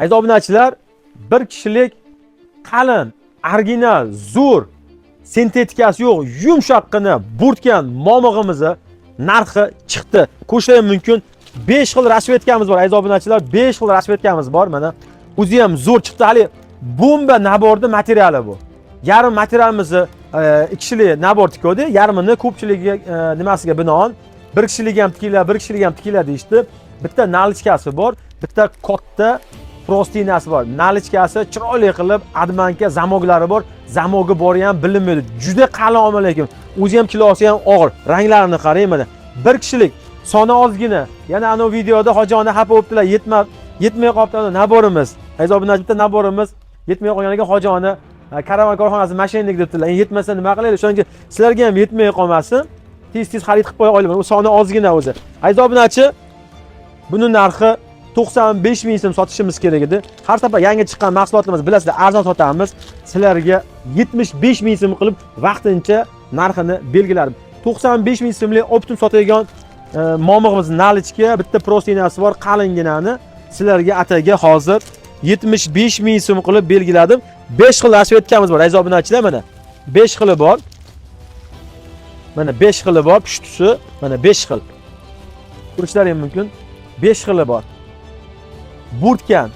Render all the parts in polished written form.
Aziz obunachilar, bir kishilik qalin, original, zo'r, sintetikasi yo'q, yumshoqqina burtgan momig'imizni narxi chiqdi. Ko'rishlari mumkin. 5 xil расцветка miz bor, aziz obunachilar, 5 xil расцветка miz bor mana. O'zi ham zo'r chiqdi. Hali bomba набор ni materiali bu. Yarim materialimizni ikki kishilik набор tikuvdi, yarmini ko'pchiligiga nimasiga binoan bir kishilik ham tikinglar, bir kishilik ham tikinglar deyishdi. Bitta наличка si bor, bitta katta простыня si bor. Наличка si chiroyli qilib обманка замок lari bor. Замок i bori ham bilinmaydi. Juda qalin olma lekin. O'zi ham kilosi ham og'ir. Ranglarini qarang mana. Bir kishilik soni ozgina. Yana ana videoda hoji ona xafa bo'libdilar, yetmay qolibdi ana набор imiz. Aziz obunachi, bitta набор imiz yetmay qolganiga hoji ona karavan korxonasi мошенник debdilar. Endi yetmasa nima qilaylik? Shuning uchun sizlarga ham yetmay qolmasin. Tez-tez xarid qilib qo'ya olmayman. U soni ozgina o'zi. Aziz obunachi, buni narxi 95 ming so'm sotishimiz kerak edi. Har safar yangi chiqqan mahsulotlarimiz, bilasizlar, arzon sotamiz. Sizlarga 75 ming so'm qilib vaqtincha narxini belgiladim. 95 ming so'mlik оптом sotadigan momig'imiz наличка, bitta простыня si bor qalinginani sizlarga ataga hozir 75 ming so'm qilib belgiladim. 5 xil расцветка miz bor, aziz obunachilar, mana. 5 xili bor. Mana 5 xili bor, pushtisi, mana 5 xil. Ko'rishlaring mumkin. 5 xili bor. Burtgan.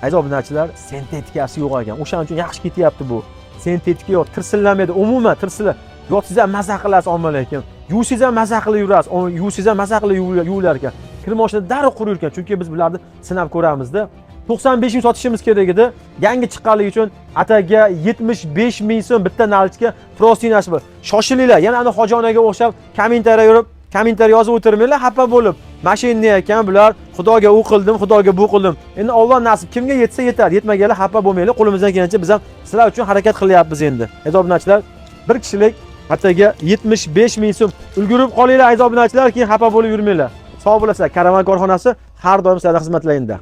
Aziz obunachilar, sintetikasi yo'q ekan. O'shaning uchun yaxshi ketyapti bu. Sintetika yo'q, tirsillamaydi. Umuman tirsilla. Yotsangiz ham maza qilasiz omma lekin. Yuvsangiz ham maza qilib yurasiz. Yuvsangiz ham maza qilib yuvilar ekan. Kir moshina darrov quriyar ekan. Chunki biz bularni sinab ko'ramizda. 95 ming sotishimiz kerak edi. Yangi chiqqanligi uchun ataga 75 ming so'm, bitta наличка, простыня si bor. Shoshilinglar. Yana ana hoji onaga o'xshab kommentariya yurib, kommentariy yozib o'tirmanglar xafa bo'lib. Mashina ekan bular, Xudoga u qildim, Xudoga bu qildim. Endi Alloh nasib kimga yetsa yetadi, yetmaganlar xafa bo'lmanglar. Qo'limizdan kelgancha biz ham sizlar uchun harakat qilyapmiz endi. Aziz obunachilar, bir kishilik ataga 75 ming so'm. Ulgurib qolinglar, aziz obunachilar, keyin xafa bo'lib yurmanglar. Sog' bo'lasizlar. Karavan korxonasi har doim sizlarning xizmatlaringda.